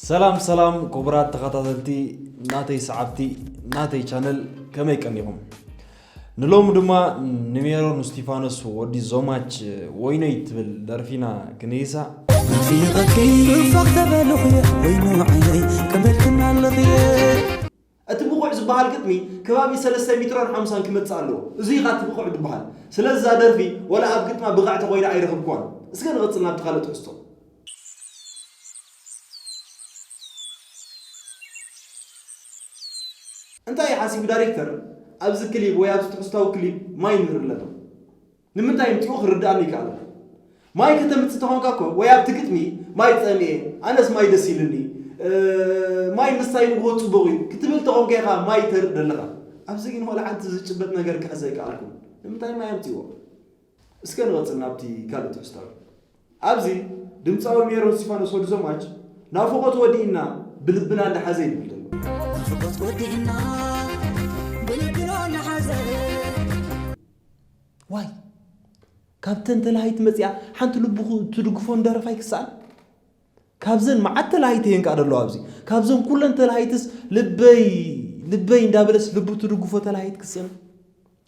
ሰላም ሰላም ክቡራት ተኸታተልቲ ናተይ ሰዓብቲ ናተይ ቻነል፣ ከመይ ቀኒኹም? ንሎሚ ድማ ንሜሮን እስቲፋኖስ ወዲ ዞማች ወይነይ ትብል ደርፊና ክንይሳ። ናፊቐኪ ክፋኽ ተበልኹ ወይኑ ዓይነይ ከመልክና ኣለኽየ። እቲ ብቑዕ ዝበሃል ግጥሚ ከባቢ ሰለስተ ሜትሮን ሓምሳን ክመጽእ ኣለዎ። እዚ ኢኻ እቲ ብቑዕ ዝበሃል። ስለዚ እዛ ደርፊ ወላ ኣብ ግጥማ ብቕዕቲ ኮይና ኣይረኸብኩዋን። እስከ ንቐጽል ናብቲ ካልእ ትሕዝቶ። እንታይ ሓሲቡ ዳይሬክተር ኣብዚ ክሊፕ ወይ ኣብዚ ትሕዝታዊ ክሊፕ ማይ ንርኢ ኣለና? ንምንታይ ምጽኡ ክርድኣኒ ይከኣል። ማይ ከተምጽእ ተኾንካ እኮ ወይ ኣብቲ ግጥሚ ማይ ጸምኤ፣ ኣነስ ማይ ደስ ኢልኒ፣ እ፣ ማይ ምስታይ ንግሆ ጽቡቕ እዩ ክትብል ተኾንካ ኢኻ ማይ ተርኢ ዘለኻ። ኣብዚ ግን ወላ ሓንቲ ዝጭበጥ ነገር ክሕዝ ኣይከኣልኩን። ንምንታይ ማይ ኣምጺእዎ? እስከ ንቐጽል ናብቲ ካልእ ትሕዝታዊ። ኣብዚ ድምጻዊ ሜሮን እስቲፋኖስ ወዲ ዞማች ናፍቖት ወዲእና ብልብና እንዳሓዘ ይብል ዘሎ። ናፍቖት ወዲእና ብልብና እናሓዘ። ዋይ፣ ካብተን ተላሃይቲ መጽያ ሓንቲ ልቡ ትድግፎ እንደረፍ ኣይክስኣን። ካብዘን መዓት ተላሃይቲ እየን ከኣ ደለዋ ኣብዚ። ካብዘን ኩለን ተላሃይትስ ልበይ፣ ልበይ እንዳበለስ ልቡ ትድግፎ ተላሃይት ክስእን።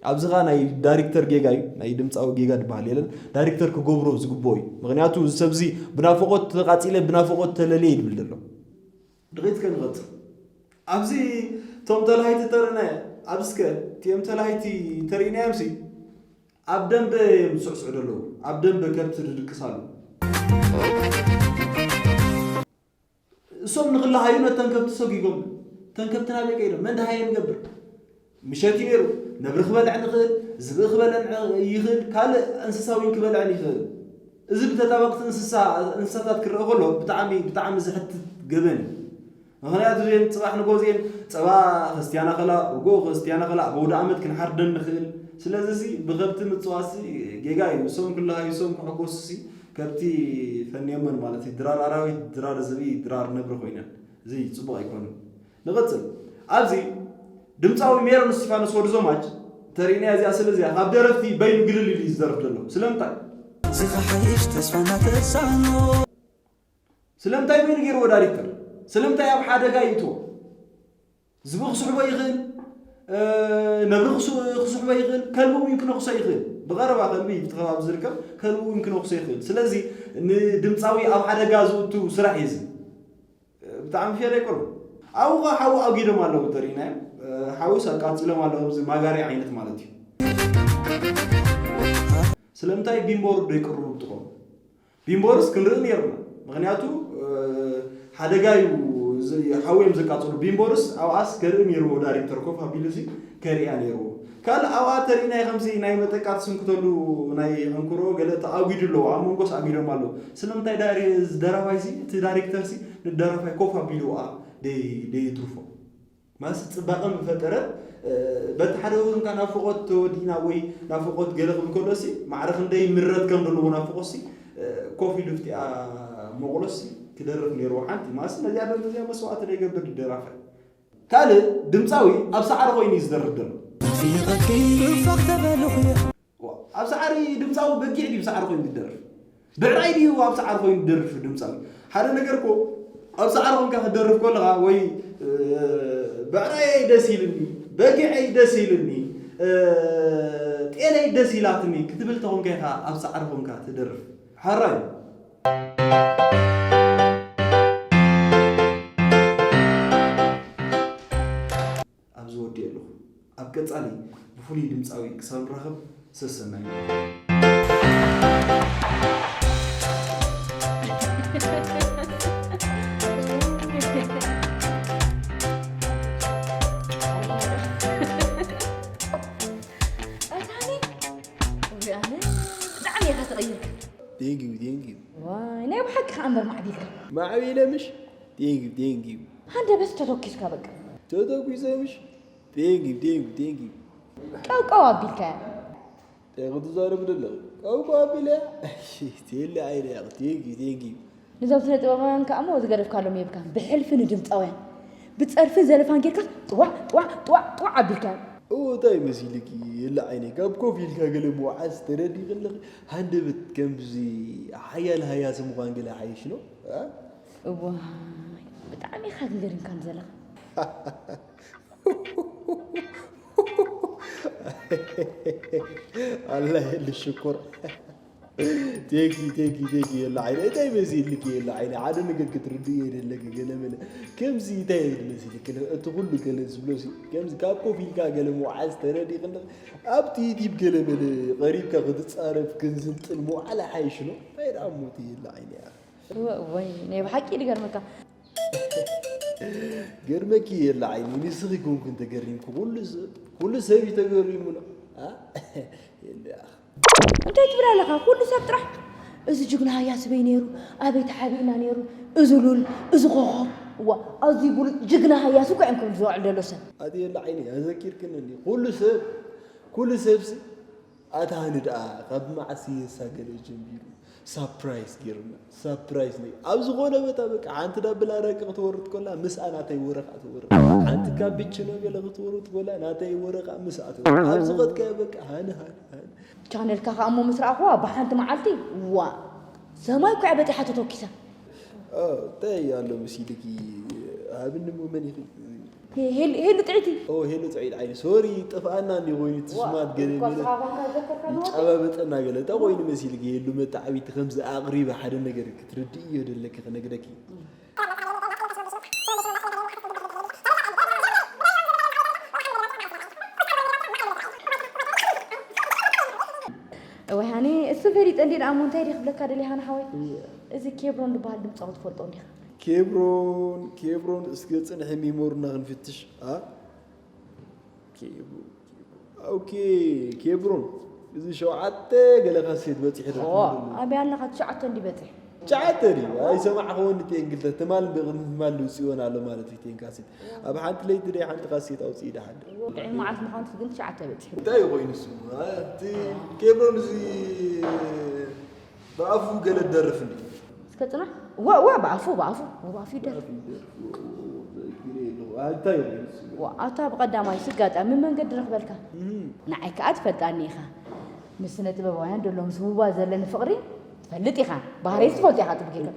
ኣብዚ ኸኣ ናይ ዳይሬክተር ጌጋ እዩ፣ ናይ ድምጻዊ ጌጋ ዝበሃል የለን። ዳይሬክተር ክገብሮ ዝግብኦ እዩ። ምኽንያቱ እዚ ሰብ እዚ ብናፍቖት ተቓጺለ፣ ብናፍቖት ተለልየ እዩ ዝብል ዘሎ። ድቕኢት ከ ንቐጽል። ኣብዚ እቶም ተላሃይቲ ተርእናዮ፣ ኣብዚ እስከ እቲኦም ተላሃይቲ ተርእናዮምሲ ኣብ ደንበ እዮም ዝስዕስዑ ዘለዉ። ኣብ ደንበ ከብቲ ዝድቅስ ኣሎ። እሶም ንኽለሃዩ ነተን ከብቲ ሰጒጎም። እተን ከብቲ ናበይ ከይዶም? መን ደሃየን ይገብር? ምሸት እዩ ነይሩ። ነብሪ ክበልዐን ይኽእል፣ ዝብኢ ክበልዐን ይኽእል፣ ካልእ እንስሳ እውን ክበልዐን ይኽእል። እዚ ብተጣበቕቲ እንስሳ፣ እንስሳታት ክረአ ከሎ ብጣዕሚ፣ ብጣዕሚ ዘሕትት ገበን እዩ። ምኽንያቱ እዚአን ጽባሕ ንግሆ እዚአን ጸባ ከስትያና ከላ፣ ርጎ ከስትያና ከላ፣ ኣብ ኣውደ ዓመት ክንሓርደን ንኽእል። ስለዚ እዚ ብከብቲ ምጽዋትሲ ጌጋ እዩ። እሶም ክለሃዩ፣ እሶም ክሕጎሱሲ ከብቲ ፈንዮመን ማለት እዩ። ድራር ኣራዊት፣ ድራር ዝብኢ፣ ድራር ነብሪ ኮይነን። እዚ ጽቡቕ ኣይኮነን። ንቐጽል። ኣብዚ ድምጻዊ ሜሮን እስቲፋኖስ ወዲ ዞማች ተርእይና እዚኣ ስለ እዚኣ ካብ ደረፍቲ በይኑ ግልል ኢሉ እዩ ዝደርፍ ዘሎ። ስለምንታይ? ዝኸሓይሽ ተስፋ እናተሳኖ። ስለምንታይ በይኑ ገይርዎ ዳይሬክተር? ስለምንታይ ኣብ ሓደጋ ይእትዎ? ዝብኢ ክስሕቦ ይኽእል፣ እ፣ ነብሪ ክስ-፣ ክስሕቦ ይኽእል፣ ከልቢ እውን ክነኽሶ ይኽእል። ብቐረባ ከልቢ ኣብቲ ከባቢ ዝርከብ ከልቢ እውን ክነኽሶ ይኽእል። ስለዚ ንድምጻዊ ኣብ ሓደጋ ዝእቱ ስራሕ እዩ እዚ። ብጣዕሚ ፌር ኣይኮነን። ኣብኡ ኸዓ ሓዊ ኣጒዶም ኣለዉ ተሪእናዮም። ሓዊስ ኣቃጺሎም ኣለዉ፣ ከምዚ ማጋሪ ዓይነት ማለት እዩ። ስለምንታይ ቢምቦር ዶ ይቅርቡ ብጥቕኦም? ቢምቦርስ ክንርኢ ነይርና። ምኽንያቱ፣ እ፣ ሓደጋ እዩ ዝ-፣ ሓዊ እዮም ዘቃጽሉ። ቢምቦርስ ኣብኣስ ከርኢ ነይርዎ ዳይሬክተር ኮፍ ኣቢሉ እዚ ከርእያ ነይርዎ። ካልእ ኣብኣ ተሪእናይ ከምዚ ናይ መጠቃት ስንክተሉ ናይ ዕንክሮ ገለ ተኣጒዱ ኣለዎ። ኣብ መንጎስ ኣጒዶም ኣለዉ። ስለምንታይ ዳይሬ-፣ እዚ ደራፋይሲ፣ እቲ ዳይሬክተርሲ ንደራፋይ ኮፍ ኣቢልዋ ደይ-፣ ደይትርፎ? ማለት ጽባቐ ምፈጠረ፣ እ፣ በቲ ሓደ ወገን ከኣ ናፍቖት ተወዲእና ወይ ናፍቖት ገለ ክብል ከሎሲ፣ ማዕረ ክንደይ ምረት ከም ዘለዎ ናፍቖትሲ፣ እ፣ ኮፍ ኢሉ ፍቲኣ መቑሎሲ ክደርፍ ነይርዎ ሓንቲ። ማለት ነዚኣ ደርፊ እዚኣ መስዋእቲ ደይገብር ደራፋይ። ካልእ ድምጻዊ ኣብ ሰዓሪ ኮይኑ እዩ ዝደርፍ ዘሎ። ናፊቐኪ ክፋኽ ተበልኹ እየ። ዋ፣ ኣብ ሰዓሪ ድምጻዊ በጊዕ ድዩ ሰዓሪ ኮይኑ ዝደርፍ? ብዕራይ ድዩ ኣብ ሰዓሪ ኮይኑ ዝደርፍ ድምጻዊ? ሓደ ነገር እኮ ኣብ ሰዓሪ ኮንካ ክትደርፍ ከለኻ ወይ፣ እ፣ ብዕራየይ ደስ ኢልኒ፣ በጊዐይ ደስ ኢልኒ፣ ጤለይ ደስ ኢላትኒ ክትብል ተኾንካ ኢኻ ኣብ ሳዕሪ ኮንካ ትደርፍ። ሓራይ። ኣብዚ ወዲኤ ኣለኹ። ኣብ ቀጻሊ ብፍሉይ ድምጻዊ ክሳብ ንራኸብ ሰሰናዩ። ኣታኒ ወይ ኣነ ብጣዕሚ ኢኻ ተቐይርካ። Thank you, thank you። ዋይ ናይ ብሓቂ ከኣ እምበር ማዕቢልካ። ማዕቢለ ምሽ? Thank you, thank you። ሃንደበት ተተኪስካ በቃ። ተተኪሰ ምሽ? Thank you, thank you, thank you። ቀውቀው ኣቢልካያ። እንታይ ክትዛረብ ደለኺ? ቀውቀው ኣቢለያ? ቴሊ ዓይነ ያቕ፣ thank you, thank you። ንዞም ስነ ጥበባውያን ከኣ እሞ ዝገደፍካሎም የብልካን። ብሕልፊ ንድምጻውያን ብጸርፍን ዘለፋን ጌርካ ጥዋዕ ጥዋዕ ጥዋዕ ጥዋዕ ኣቢልካዮም። እዎ እንታይ መሲልኪ የለ ዓይነይ ካብ ኮፍ ኢልካ ገለ ምውዓዝ ተረዲእኺ ኣለኺ። ሃንደበት ከምዚ ሓያል ሃያሲ ምዃን ገለ ሓይሽ ነው። እዋይ ብጣዕሚ ኢኻ ግን ገሪምካኒ ዘለኻ። ኣላ የለ ሽኮር ቴኪ ቴኪ ቴኪ የለ ዓይነ እንታይ መሲልኪ የለ ዓይነ ሓደ ነገር ክትርድእዮ የደለኪ ገለ መለ ከምዚ እንታይ ይብል መሲልኪ እቲ ኩሉ ገለ ዝብሎ ሲ ከምዚ ካብ ኮፍ ኢልካ ገለ ምውዓዝ ተረዲእኪ ኣለኺ ኣብቲ ዩቲብ ገለ መለ ቀሪብካ ክትጻረፍ ክንስልጥን ምውዓል ሓይሽ ነው እንታይ ደኣ ሞት የለ ዓይነ ወይ ናይ ብሓቂ ድገርመካ ገርመኪ የለ ዓይኒ ንስኺ ኮንኩን ተገሪምኩ ኩሉ ሰብ ኩሉ ሰብ እዩ ተገሪሙ ነው አ? የለ ኣኽ። እንታይ ትብል ኣለኻ? ኩሉ ሰብ ጥራሕ እዚ ጅግና ሃያሲ በይ ነይሩ፣ ኣበይ ተሓቢእና ነይሩ፣ እዚ ሉል፣ እዚ ኮኾብ፣ እዋ ኣዝዩ ብሉጽ ጅግና ሃያሲ እኮ እዮም ክብል ዝውዕል ዘሎ ሰብ። ኣቲ የለ ዓይኒ ኣዘኪርክኒ እንዲ ኩሉ ሰብ ኩሉ ሰብሲ ኣታ ሃኒ ደኣ ካብ መዓስ እየ እሳ ገለ ጀሚሩ ሳፕራይዝ ጌሩና ሳፕራይዝ ነ ኣብ ዝኾነ ቦታ በቃ ሓንቲ ዳብል ኣረቂ ክትወርድ ኮላ ምስኣ ናተይ ወረቃ ትወርድ ሓንቲ ካቢችኖ ገለ ክትወርድ ኮላ ናተይ ወረቃ ምስኣ ትወርድ ኣብ ዝኸድካዮ በቃ ሃኒ ሃኒ ሃኒ ቻነልካ ከኣ እሞ ምስ ረኣኽዋ ብሓንቲ መዓልቲ ዋ ሰማይ እኮ እያ በጢሓ ተተኪሳ። እንታይ ኣሎ መሲልኪ ሃብኒ እሞ መን ኢኺ ሄሉ ጥዕይቲ። ኦ ሄሉ ጥዑይ ዓይኒ ሶሪ ይጠፍኣና እንዲ ኮይኑ እቲ ስማት ገለ ገለ ይጨባበጠና ገለ እንታይ ኮይኑ መሲልኪ ሄሉ መተዓቢቲ ከምዚ ኣቕሪበ ሓደ ነገር ክትርድእዮ ደለኪ ክነግረኪ እወ ሃኒ እሱ ፈሊጠ እንዲ ደኣ እሞ እንታይ ድየ ክብለካ ደልየ ሃኒ ሓወይ እዚ ኬብሮን ዝበሃል ድምፃዊ ትፈልጦ እንዲኻ ኬብሮን ኬብሮን እስከ ጽንሒ ሚሞርና ክንፍትሽ አ ኦኬ ኬብሮን እዚ ሸውዓተ ገለ ካሴት በጺሑ ዶ ኦ ኣበይ ኣለኻ ትሽዓተ እንዲ በጺሑ ትሽዓተ ድዩ ኣይሰማዕኽዎን እቲ እንግልተ ትማል ብቕድሚ ትማል ዝውጽእዎን ኣሎ ማለት እዩ ቴን ካሴት ኣብ ሓንቲ ለይቲ ደይ ሓንቲ ካሴት ኣውጽኢ ደሓን ጥዕይ መዓልቲ ምዃኑ ግን ትሽዓተ በጺሑ እንታይ ኮይኑ ስሙ እቲ ኬብሮን እዚ ብኣፉ ገለ ትደርፍ እንዲ እስከ ጽናሕ ዋ ዋ ብኣፉ ብኣፉ ብኣፉ ይደርፍ እንታይ ኮይኑ ስሙ ዋ ኣታ ብቐዳማይ ስጋጣሚ መንገዲ ረኽበልካ ንዓይ ከኣ ትፈልጣኒ ኢኻ ምስ ስነ ጥበባውያን ደሎ ምስ ውባ ዘለኒ ፍቕሪ ትፈልጥ ኢኻ ባህረይ ትፈልጥ ኢኻ ጥብቂካ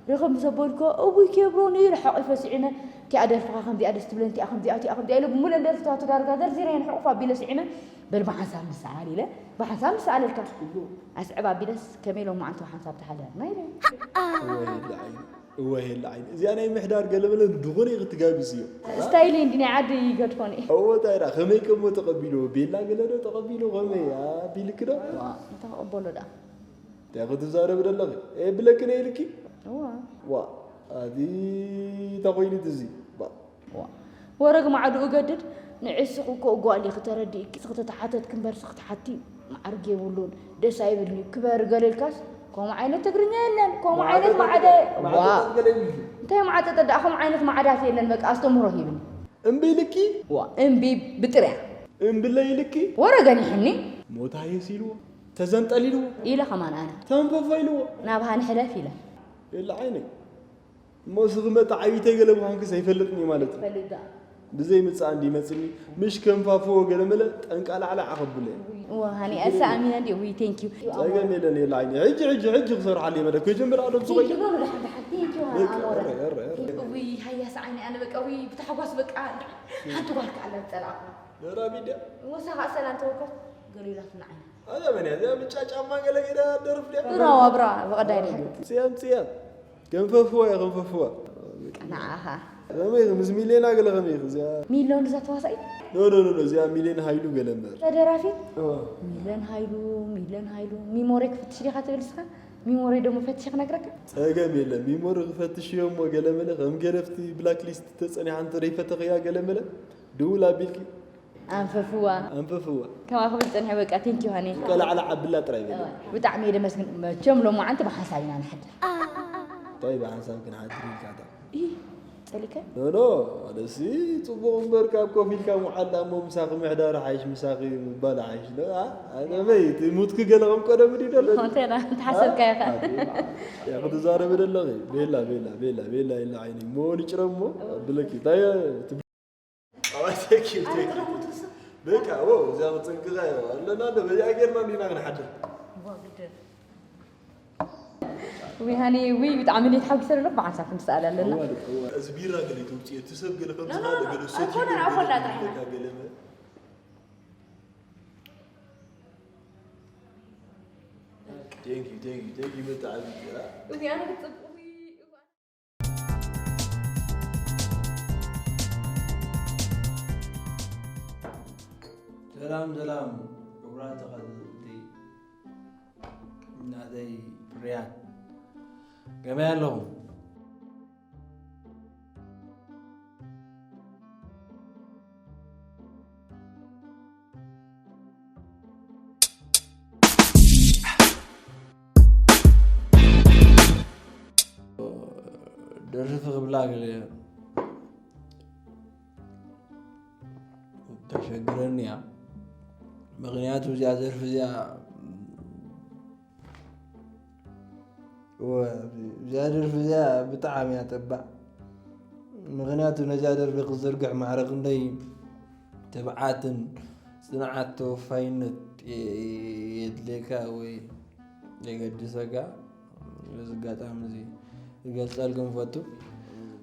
ርኽብ ምስ ኣበልኮ እውይ ኬብሮን ኢለ ሓቒፈ ስዒመ እቲኣ ደርፍኻ ከምዚኣ ደስ ትብለኒ እቲኣ ከምዚኣ እቲኣ ከምዚኣ ኢለ ብምሉአን ደርፍታቱ ዳርጋ ዘርዚረ እየን ሕቑፍ ኣቢለ ስዒመ በል ብሓንሳብ ንሰኣል ኢለ ብሓንሳብ ንሰኣለልካ ኣስዕብ ኣቢለስ ከመይ ኢሎም መዓልቲ ብሓንሳብ ተሓዳርና ኢለ እወ የለ ዓይኒ እዚኣ ናይ ምሕዳር ገለመለ ድኾነ ክትጋብዝ እዮ ስታይሊ እንዲ ናይ ዓዲ ይገድፎኒ እወ እንታይ ዳ ከመይ ከሞ ተቐቢሎ ቤላ ገለ ዶ ተቐቢሎ ከመይ ኣቢልክ ዶ እንታይ ክቕበሎ ዳ እንታይ ክትዛረብ ደለኺ ኤ ብለኪ ነይ ኢልኪ እወ ዋ ኣዲ ተኾይኑ ትዚ ባ ወረ ግማዓ ድኡ ገድድ ንዒ ስኺ እኮ ጓል ኢኺ ተረዲእኪ ስኺ ተተሓተትኪ እምበር ስኺ ትሓቲ መዓርግ የብሉን ደስ ኣይብልን እዩ ክበሪ ገለ ኢልካስ ከምኡ ዓይነት ትግርኛ የለን ከምኡ ዓይነት ማዕደ ዋ እንታይ ማዕጠጠ ደኣ ከምኡ ዓይነት ማዕዳት የለን በቃ ኣስተምህሮ ሂብኒ እምቢ ኢልኪ ዋ እምቢ ብጥርያ እምብለይ ኢልኪ ወረ ገኒሕኒ ሞታ የሲልዎ ተዘንጠል ኢልዎ ኢለ ከማን ኣነ ተንፈፎ ኢልዎ ናብ ሃኒ ሕለፍ ኢለ የለ ዓይነይ እሞ ስኺ መተዓቢተይ ገለ ምዃንክስ ኣይፈልጥን እየ ማለት እዩ። ፈልጥ ደኣ። ብዘይ ምጽኣ እንዲ ይመጽኒ፣ ምሽ ከም ፋፎ ገለ መለ ጠንቃላዕላዕ ኣኸብሎ እየ። እወ ሃኒ ኣሰ ኣሚና እንዲ እውይ thank you። ጸገም የለን የለ ዓይኒ። ሕጂ ሕጂ ሕጂ ክሰርሓሉ እየ መደብ ከይጀምር ኣደብ ዝቆይ። Thank you በሉ ደሓን ደሓን thank you በቃ ኣሞረ። እረ እረ እረ። እውይ ሃያሲ ዓይኒ ኣነ በቃ፣ ውይ፣ ብታሕጓስ በቃ፣ ሓንቲ ጓል ከኣ ኣላ ዝጸላእኩ። ነራቢዳ። ወሳ ከኣ ሰላም ተወከፍ፣ ገሉ ኢላትና ዓይኒ። ኣዛ መን እያ? እዚኣ ብጫ ጫማ ገለ ገይራ ደርፍ ድያ? ብራዋ፣ ብራዋ፣ ብቐዳይ ድያ? ጽያም፣ ጽያም። ከንፈፍዋ እያ፣ ከንፈፍዋ። ንዓኻ። ከመይ ኢኺ? ምስ ሚሌና ገለ ከመይ ኢኺ? እዚኣ ሚሎን እዛ ተዋሳኢት? ኖ፣ ኖ፣ ኖ፣ ኖ፣ እዚኣ ሚሌን ሃይሉ ገለ እምበር። እዛ ደራፊት? ኦ። ሚለን ሃይሉ፣ ሚለን ሃይሉ። ሚሞሪ ክፍትሽ ዲኻ ትብል ንስኻ? ሚሞሪ ደሞ ፈትሽ ክነግረካ? ጸገም የለን። ሚሞሪ ክፈትሽ እዮ እሞ ገለ መለ ከም ገደፍቲ ብላክ ሊስት ተጸኒሓ እንተ ደይፈተኽያ ገለ መለ ድውል ኣቢልኪ ኣንፈፍዋ። ኣንፈፍዋ። ከማ ክብል ጸኒሐ በቃ፣ ቴንክ ዩ ሃኒ። ቀላዕላ ዓብላ ጥራይ በለ። ብጣዕሚ እየ ደመስግን። መቸም ሎማዓንቲ ብሓንሳብ ኢና ንሓድር። እንታይ ብሓንሳብ ክንሓድር ኢልካ እታ? ኢ፣ ጸሊከ? ኖ፣ ኖ፣ ኣነሲ ጽቡቕ እምበር ካብ ኮፍ ኢልካ ምውዓል እሞ ምሳኺ ምሕዳር ሓይሽ፣ ምሳኺ ምባል ሓይሽ። ዶ፣ ኣ፣ ኣነ በይ፣ እቲ ሙትኪ ገለ ከም ቀደም ድዩ ደሎ? እንተና፣ እንተሓሰብካዮ ከ? ኣ፣ ያ ክትዛረቢ ደለኺ። ቤላ፣ ቤላ፣ ቤላ፣ ቤላ ኢላ ዓይኒ። እሞ ንጭረ እሞ፣ ብለኪ። እንታይ፣ እቲ ኣዋይ፣ ቴንክ ዩ፣ ኣነ ቴንክ ዩ። ጥረ ሞት ክስብ በቃ፣ ዎ፣ እዚኣ ክጽንቅዛ እያ። ኣለና እንዶ፣ በዚኣ ጌርና እንዲና ክንሓድር። ዋ፣ ግድን። ዊ ሃኒ፣ ዊ ብጣዕሚ እንዴት ሓጒሰ ኣለኹ፣ ብሓንሳብ ክንስኣል ኣለና። እዋ፣ እዋ። እዚ ቢራ ገለ ተውጽእ፣ እቲ ሰብ ገለ ከም ኖ፣ ኖ፣ ዝኻለ ኖ፣ ገለ ኖ። ሰትዩ ኣይኮነን፣ ገለ ኣይኮነን፣ ገለ ጥራሕ። ገለ መ-፣ ቴንክ ዩ፣ ቴንክ ዩ፣ ቴንክ ዩ፣ ብጣዕሚ ቢራ። ዊ ኣነ ክጽብቕ፣ ዊ፣ ዊ። ሰላም፣ ሰላም፣ ክቡራት ተኸታተልቲ ናተይ ፍርያት፣ ከመይ ኣለኹም? ደርፊ ክብላ ገለ ተሸግረኒ እያ። ምኽንያቱ እዚኣ ደርፊ እዚኣ፣ እወ፣ እዚኣ ደርፊ እዚኣ ብጣዕሚ እያ ጠባዕ። ምኽንያቱ ነዚኣ ደርፊ ክትዝርግሕ ማዕረ ክንደይ ትብዓትን ጽንዓት ተወፋይነት የ-፣ የድልየካ ወይ የገድሰካ። በዚ ኣጋጣሚ እዚ ክገልጸልኩም እፈቱ።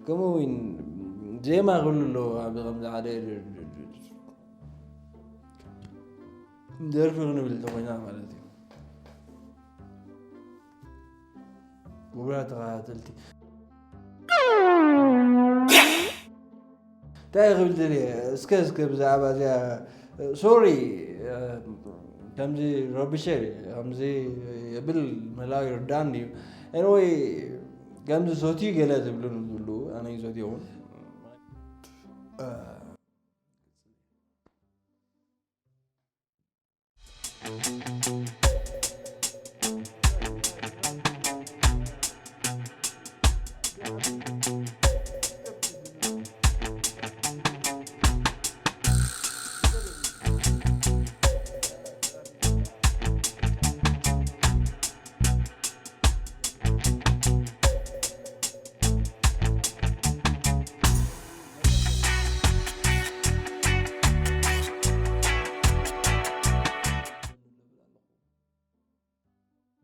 ከምኡ እውን ዜማ ክህሉ ኣለዎ። ኣብዚ ከምዚ ሓደ ደርፊ ክንብል እንተኾይና ማለት እዩ። ክቡራት ተኸታተልቲ፣ እንታይ ክብል ደልየ? እስከ፣ እስከ ብዛዕባ እዚኣ፣ ሶሪ፣ ከምዚ ረብሸ፣ ከምዚ የብል ምህላው ይርዳን እዩ። ኤኒወይ፣ ከምዚ ሰትዩ ገለ ትብሉ ትብሉ፣ ኣነ ይሰትዮ እውን።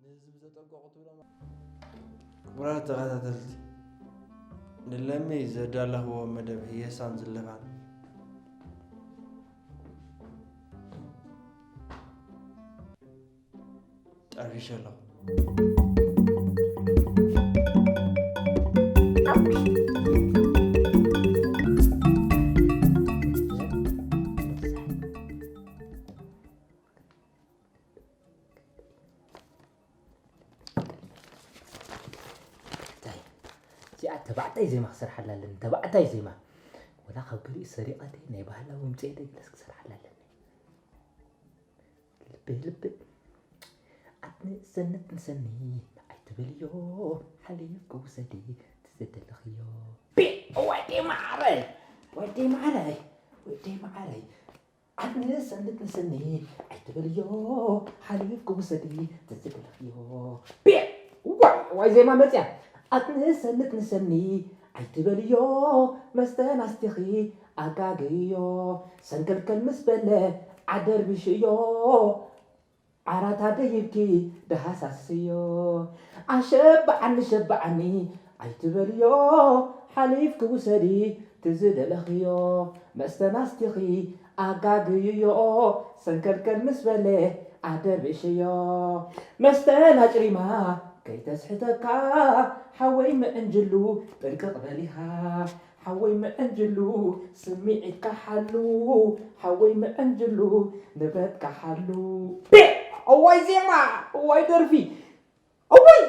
ንህዝቢ ዘጠንቀቑ ትብሎም። ክቡራት ተኸታተልቲ፣ ንለሚ ዘዳለኽዎ መደብ ህየሳን ዝለፋን ጨሪሸ ኣለኹ። እንታይ? እዚኣ ተባዕታይ ዜማ ክሰርሓላ ኣለኒ፣ ተባዕታይ ዜማ። ወላ ካብ ገሊኡ ሰሪቐ ደይ ናይ ባህላዊ ምጽኤ ደይ ገለስ ክሰርሓላ ኣለኒ። ልቢ፣ ልቢ። ኣትንእሰኒ፣ ኣትንእሰኒ፣ ኣይትበልዮ፣ ሓሊፍ ክውሰዲ ትዘደለኽዮ። ቤ-፣ ወዲ ማዕረይ፣ ወዲ ማዕረይ፣ ወዲ ማዕረይ። ኣትንእሰኒ፣ ኣትንእሰኒ፣ ኣይትበልዮ፣ ሓሊፍ ክውሰዲ ትዘደለኽዮ። ቤ-፣ ዋይ፣ ዋይ፣ ዜማ መጽያ። ኣትንእሰኒ፣ ኣትንእሰኒ፣ ኣይትበልዮ፣ መስተን ኣስቲኺ ኣጋግዮ። ሰንከልከል ምስ በለ፣ ዓደርብሽዮ። ዓራት ኣደይብኪ ደሃሳስዮ። ኣሸባዓኒ ሸባዓኒ ኣይትበልዮ፣ ሓሊፍኪ ውሰዲ ትዝደለኽዮ፣ መስተን ኣስቲኺ ኣጋግይዮ፣ ሰንከልከል ምስ በለ ኣደርብሽዮ። መስተን ኣጭሪማ ከይተስሕተካ፣ ሓወይ ምዕንጅሉ ጥንቅቕ በሊኻ። ሓወይ ምዕንጅሉ ስምዒትካ ሓሉ፣ ሓወይ ምዕንጅሉ ንብረትካ ሓሉ። ቤ! እዋይ ዜማ፣ እዋይ ደርፊ፣ እውይ፣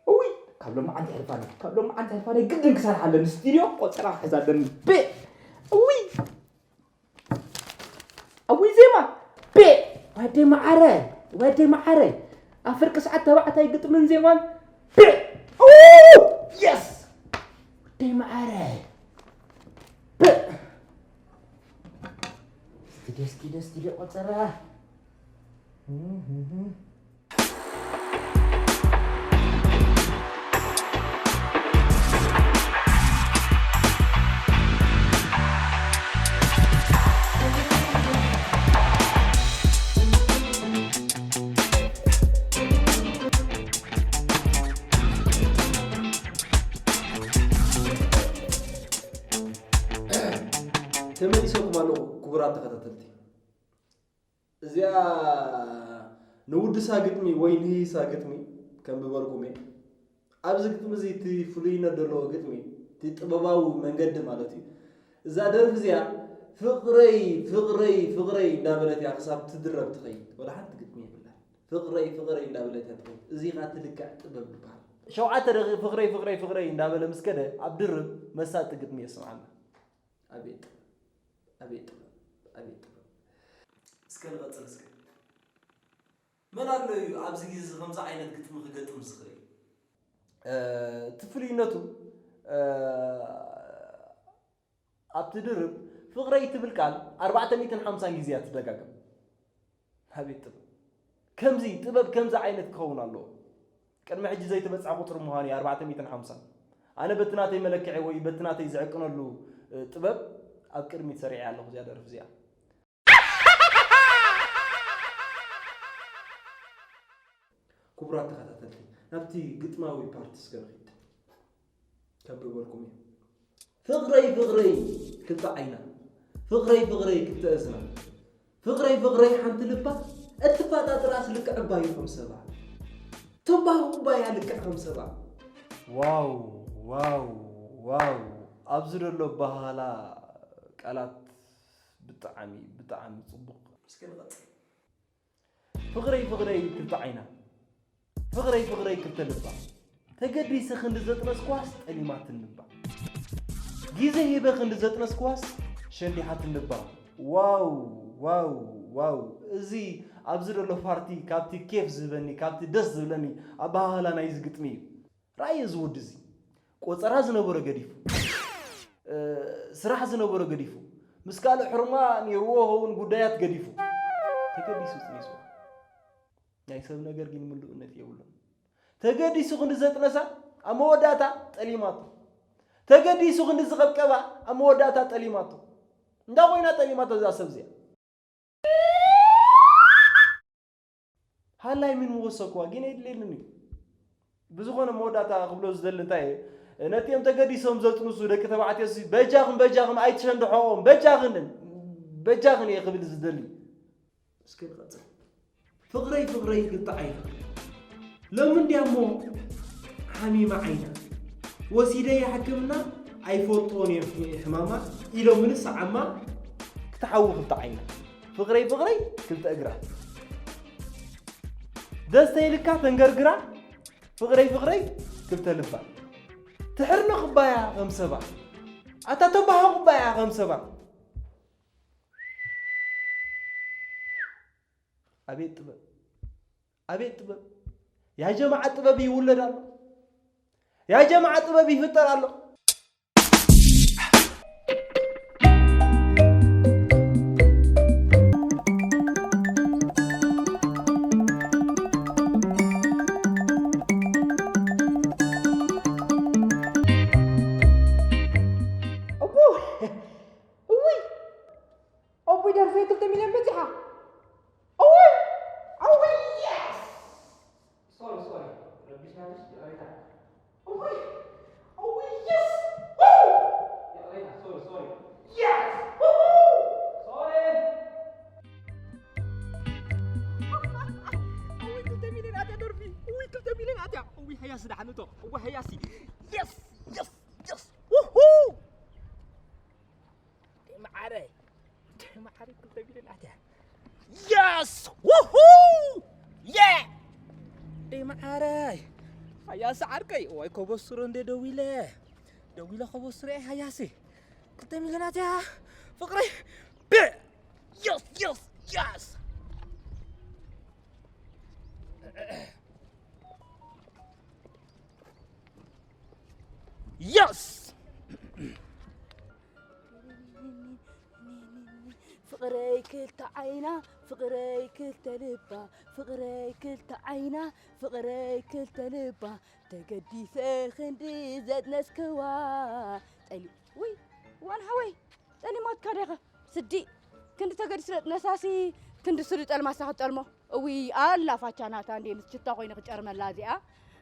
እውይ፣ ካብ ሎማዓንቲ ሕልፋኒ፣ ካብ ሎማዓንቲ ሕልፋኒ ግድን ክሰርሓ ኣለኒ። ስቱድዮ ቆጸራ ክሕዝ ኣለኒ። ቤ! እውይ፣ እውይ ዜማ፣ ቤ! ወደይ መዓረ፣ ወደይ መዓረ። ኣብ ፍርቂ ሰዓት ተባዕታይ ግጥምን ዜማን። ቤ! ኡ! የስ! ወደይ መዓረ። ቤ! ስቱድዮ፣ ስቱድዮ፣ ስቱድዮ ቆጸራ። ተመሊሰኩም ኣለኹ ክቡራት ተኸታተልቲ። እዚኣ ንውድሳ ግጥሚ ወይ ንህይሳ ግጥሚ ከንብበልኩም እየ። ኣብዚ ግጥሚ እዚ እቲ ፍሉይነት ዘለዎ ግጥሚ፣ እቲ ጥበባዊ መንገዲ ማለት እዩ። እዛ ደርፊ እዚኣ ፍቕረይ ፍቕረይ ፍቕረይ እንዳበለት እያ ክሳብ ትድረብ ትኸይድ። ወላ ሓንቲ ግጥሚ የብላን። ፍቕረይ ፍቕረይ እንዳበለት እያ ትኸይድ። እዚ ኸኣ እቲ ልክዕ ጥበብ ይበሃል። ሸውዓተ ደቂቕ ፍቕረይ ፍቕረይ ፍቕረይ እንዳበለ ምስ ከደ ኣብ ድርብ መሳጢ ግጥሚ የስምዓና። ኣቤት ጥበብ፣ ኣቤት ጥበብ፣ ኣቤት ጥበብ። እስከ ንቐጽል እስከ። መን ኣሎ እዩ ኣብዚ ግዜ እዚ ከምዚ ዓይነት ግጥሚ ክገጥም ዝኽእል? እ፣ እቲ ፍሉይነቱ፣ እ፣ ኣብቲ ድርብ ፍቕረይ ትብል ቃል ኣርባዕተ ሚእትን ሓምሳን ግዜ እያ ትደጋገም። ኣቤት ጥበብ! ከምዚ ጥበብ ከምዚ ዓይነት ክኸውን ኣለዎ። ቅድሚ ሕጂ ዘይተበጽሐ ቁጽሪ ምዃኑ እዩ፣ ኣርባዕተ ሚእትን ሓምሳን። ኣነ በቲ ናተይ መለክዒ ወይ በቲ ናተይ ዝዕቅነሉ፣ እ፣ ጥበብ ኣብ ቅድሚት ሰሪዐ ኣለኹ እዚኣ ደርፊ እዚኣ። ክቡራት ተኸታተልቲ፣ ናብቲ ግጥማዊ ፓርቲ እስከ ንኺድ። ከንብበልኩም እየ። ፍቕረይ ፍቕረይ ክልተ ዓይና፣ ፍቕረይ ፍቕረይ ክልተ እዝና፣ ፍቕረይ ፍቕረይ ሓንቲ ልባ፣ እትፋጣጥራስ ልክዕ ዕባዩ ከም ሰባ፣ ትባህ ኩባያ ልክዕ ከም ሰባ። ዋው፣ ዋው፣ ዋው! ኣብዚ ዘሎ ኣበሃህላ ቃላት ብጣዕሚ፣ ብጣዕሚ ጽቡቕ። እስከ ንቐጽል። ፍቕረይ ፍቕረይ ክልተ ዓይና፣ ፍቕረይ ፍቕረይ ክልተ ልባ፣ ተገዲሰ ክንዲ ዘጥነስክዋስ ጠሊማትኒ እባ። ግዜ ሂበ ክንዲ ዘጥነስክዋስ ሸንዲሓትኒ እባ። ዋው፣ ዋው፣ ዋው! እዚ ኣብዚ ዘሎ ፓርቲ ካብቲ ኬፍ ዝህበኒ፣ ካብቲ ደስ ዝብለኒ ኣበሃህላ ናይዚ ግጥሚ እዩ። ረኣዮ እዚ ወዲ እዚ። ቆጸራ ዝነበሮ ገዲፉ፣ እ፣ ስራሕ ዝነበሮ ገዲፉ፣ ምስ ካልእ ሕርማ ነይርዎ ኸውን ጉዳያት ገዲፉ። ተገዲሱ ጥኒስዋ። ናይ ሰብ ነገር ግን ምሉእነት የብሉን። ተገዲሱ ክንዲ ዘጥነሳ፣ ኣብ መወዳእታ ጠሊማቶ። ተገዲሱ ክንዲ ዝቐብቀባ፣ ኣብ መወዳእታ ጠሊማቶ። እንዳ ኮይና ጠሊማቶ እዛ ሰብ እዚኣ። ሃላይ ምን ምወሰኳ ግን የድልየንን እዩ። ብዝኾነ መወዳእታ ክብሎ ዝደሊ እንታይ እዩ፣ ነቲኦም ተገዲሶም ዘጥንሱ ደቂ ተባዕትዮ ሲ፣ በጃኽን፣ በጃኽን ኣይትሸንድሖኦም፣ በጃኽን፣ በጃኽን እየ ክብል ዝደሊ። እስከ ንቐጽል። ፍቕረይ፣ ፍቕረይ ክልተ ዓይና፣ ሎሚ እንድያ እሞ ሓሚማ ዓይና፣ ወሲደያ ሕክምና ኣይፈልጦን እየ ሕማማ፣ ኢሎምንስ ዓማ ክትሓዊ ክልተ ዓይና። ፍቕረይ፣ ፍቕረይ ክልተ እግራ፣ ደስተ ኢልካ ተንገርግራ፣ ፍቕረይ፣ ፍቕረይ ክልተ ልባ፣ ትሕርኖ ኩባያ ከም ሰባ፣ ኣታ ተባሃ ኩባያ ከም ሰባ። ኣቤት ጥበብ! ኣቤት ጥበብ! ያ ጀማዓ ጥበብ ይውለድ ኣሎ። ያ ጀማዓ ጥበብ ይፍጠር ኣሎ። እቡ! እውይ! እቡይ ደርፌ ክልተ ሚልዮን በጺሓ። እውይ! እውይ! የስ! ሶሪ፣ ሶሪ። ረቢሽናልሽ፣ ይቕሬታ። እውይ! እውይ! የስ! ዋው! ዳሕንቶ እወ ሃያሲ። የስ የስ የስ። ውሁ። ደይ መዓረይ፣ ደይ መዓረይ፣ ክልተ ሚልዮን ኣትያ። የስ! ውሁ! የ! ደይ መዓረይ፣ ሃያሲ ዓርከይ፣ እዋይ ከበስሮ እንደ ደዊለ፣ ደዊለ ከበስሮ እየ ሃያሲ። ክልተ ሚልዮን ኣትያ፣ ፍቕረይ። ብ-፣ የስ፣ የስ፣ የስ! የስ! ፍቕረይ ክልተ ዓይና፣ ፍቕረይ ክልተ ልባ፣ ፍቕረይ ክልተ ዓይና፣ ፍቕረይ ክልተ ልባ፣ ተገዲሰ ክንዲ ዘጥነስክዋ ጠሊ-፣ ውይ፣ ዋን ሓወይ፣ ጠሊማትካ ዲኻ? ስዲ፣ ክንዲ ተገዲሱ ዘጥነሳሲ፣ ክንዲ ስዲ ጠልማሳ ክትጠልሞ። እውይ፣ ኣላ ፋቻ ናታ እንዴ፣ ንችታ ኮይኑ ክጨርመላ እዚኣ።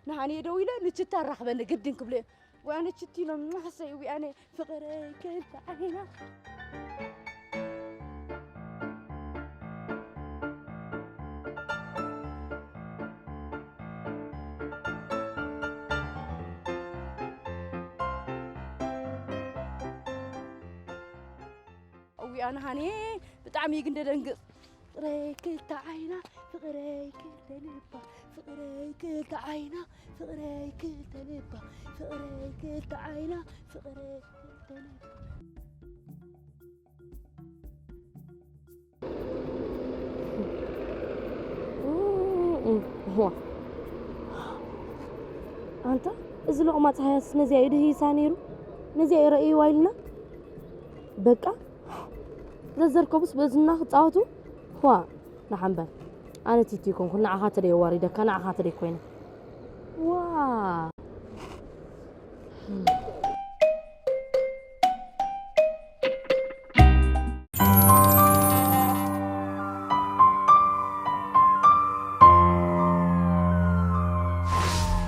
ንሃኒ ደው ኢለ፣ ንችታ ራኽበኒ ግድን ክብሎ እየ። ወይ ኣነ ችቲ ኢሎም፣ ማሕሰይ፣ እውይ፣ ኣነ ፍቕረይ ክልተ ዓይና። እውይ፣ ኣነ ሃኒ ብጣዕሚ እዩ ግን ደደንግጽ። ፍቕረይ ክልተ ዓይና፣ ፍቕረይ ክልተ ልባ፣ ፍቕረይ ክልተ ዓይና፣ ፍቕረይ ክልተ ልባ፣ ፍቕረይ ክልተ ዓይና፣ ፍቕረይ ክልተ ልባ። እዋ። ኣንታ፣ እዚ ሎቕማጽ ሃያስ ነዚኣ እዩ ድህይሳ ነይሩ? ነዚኣ እዩ ረእይዋ ኢልና? በቃ፣ ዘዘርከቡስ በዝና ክጻወቱ? ዋ፣ ንሓንበር። ኣነ ቲቲ ይኮንኩ፣ ንዓኻ ተደይ ኣዋሪደካ፣ ንዓኻ ተደይ ኮይነ። ዋ።